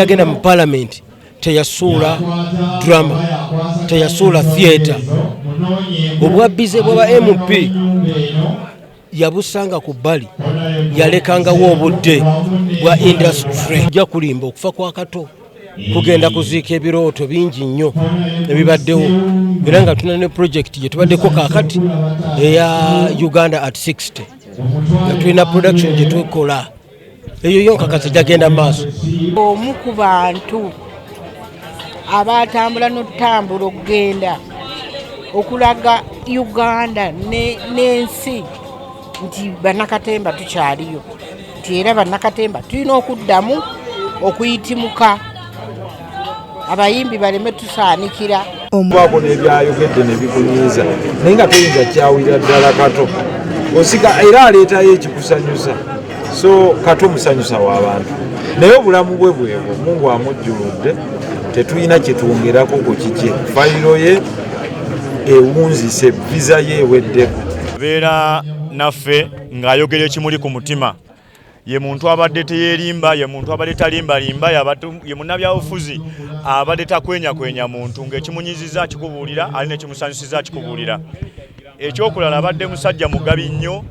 Yagenda mu Palamenti, teyasuula drama, teyasuula theatre. Obwabbize bwaba MP yabusanga ku bbali, yalekangawo obudde bwa industry. Ja kulimba, okufa kwa Kato kugenda kuziika ebirooto bingi nnyo ebibaddewo, era nga tulina ne project gye tubaddeko kaakati eya Uganda at 60, nga tulina production gye tukola. Eyo yo nkakasa jagenda maaso. Omu ku bantu abatambula n'otutambula okugenda okulaga Uganda n'ensi nti bannakatemba tukyaliyo, nti era bannakatemba tulina okuddamu okuyitimuka, abayimbi baleme tusaanikira. Baako n'ebyayogedde ne bikunyiiza, naye nga toyinza kyawulira ddala. Kato osika era aleetayo ekikusanyusa. So Kato musanyusa w'abantu, naye obulamu bwe bwebwo. Mungu amujjuludde, tetulina kyetwongerako ku kikye. Fayiro ye ewunzise, visa ye eweddeko. Abeera naffe ng'ayogera ekimuli ku mutima. Ye muntu abadde teyeerimba, ye muntu abadde talimbalimba, ye munnabyabufuzi abadde takwenyakwenya muntu, ng'ekimunyiziza akikubuulira, ali nekimusanyusiza akikubuulira. Ekyokulala, abadde musajja mugabi nnyo,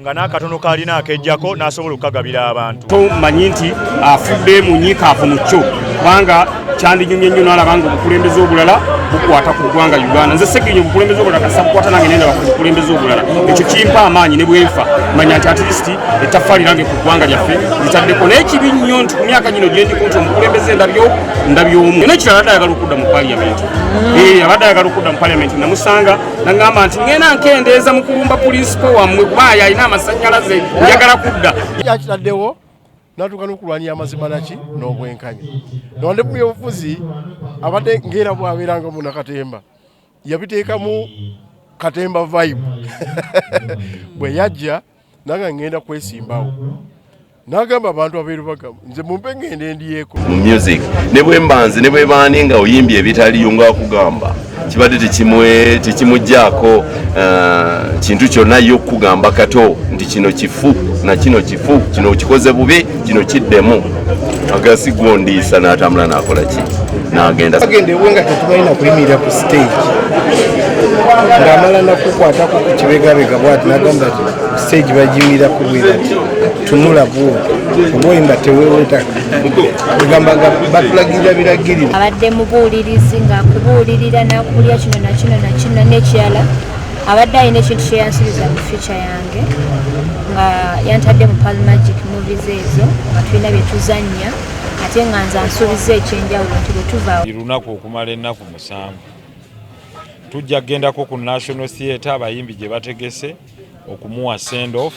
nga n'akatono k'alina akejjako n'asobola okukagabira abantu. Tomanyi nti afudde munyiikaavu mu kyo, kubanga kyandinyumye nnyo n'alaba nga obukulembeze obulala bukwata ku ggwanga Uganda. Nze Segenya, obukulembeze obulala kasita bukwata nange nendaba ku bukulembeze obulala, ekyo kimpa amaanyi. Ne bwenfa, manya nti at least ettaffaali lange ku ggwanga lyaffe litaddeko. Naye kibi nnyo nti ku myaka gino gyendiko nti omukulembeze ndabyo ndabyomu. Nekirala, abadde ayagala okudda mu Paliamenti. Abadde ayagala okudda mu Paliamenti. Namusanga naŋŋamba nti ŋŋenda nkendeeza mu kulumba principal wammwe, kuba alina amasannyalaze, njagala kudda. Yakitaddewo natuuka n'okulwanyira amazima naki n'obwenkanya. Newande mu byobufuzi abadde ngaera bwabeeranga munakatemba, yabiteekamu katemba vibe. Bwe yajja nanga ngenda kwesimbawo, n'agamba abantu abeerubaga, "Nze mumpe ngende ndyeko." Mu music, ne bwe mbanze ne bwe baani nga oyimbye ebitaliyo, ngaakugamba kibadde tekimugjaako kintu kyonna. Ye okukugamba Kato nti kino kifu na kino kifu, kino okikoze bubi, kino kiddemu, agasi gondiisa, n'atambula n'akola ki, n'agenda. Agenda ewe nga tetubalina kuyimirira ku stage, ng'amala nakukwatako ku kibegabega bwati, nagamba ti stage bagiyimirira ku bwera ti tunula bwoti, oba oyimba teweweta, egamba nga batulagirira biragirira. Abadde mubuulirizi, ng'akubuulirira n'akubuulira kino na kino na kino. N'ekirala, abadde alina ekintu kyeyansuubiza mu future yange, nga yantadde mu Pearl Magic Movies ezo, nga tulina bye tuzannya, ate nga nze ansuubiza ekyenjawulo nti bwe tuva Buli lunaku okumala ennaku 7 tujja kugendako ku National Theatre, abayimbi gye bategese okumuwa send off,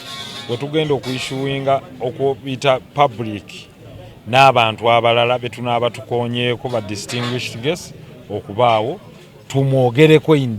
bwe tugenda okuissuinga okuyita public n'abantu abalala be tunaaba tukonyeeko, ba distinguished guests, okubaawo tumwogereko in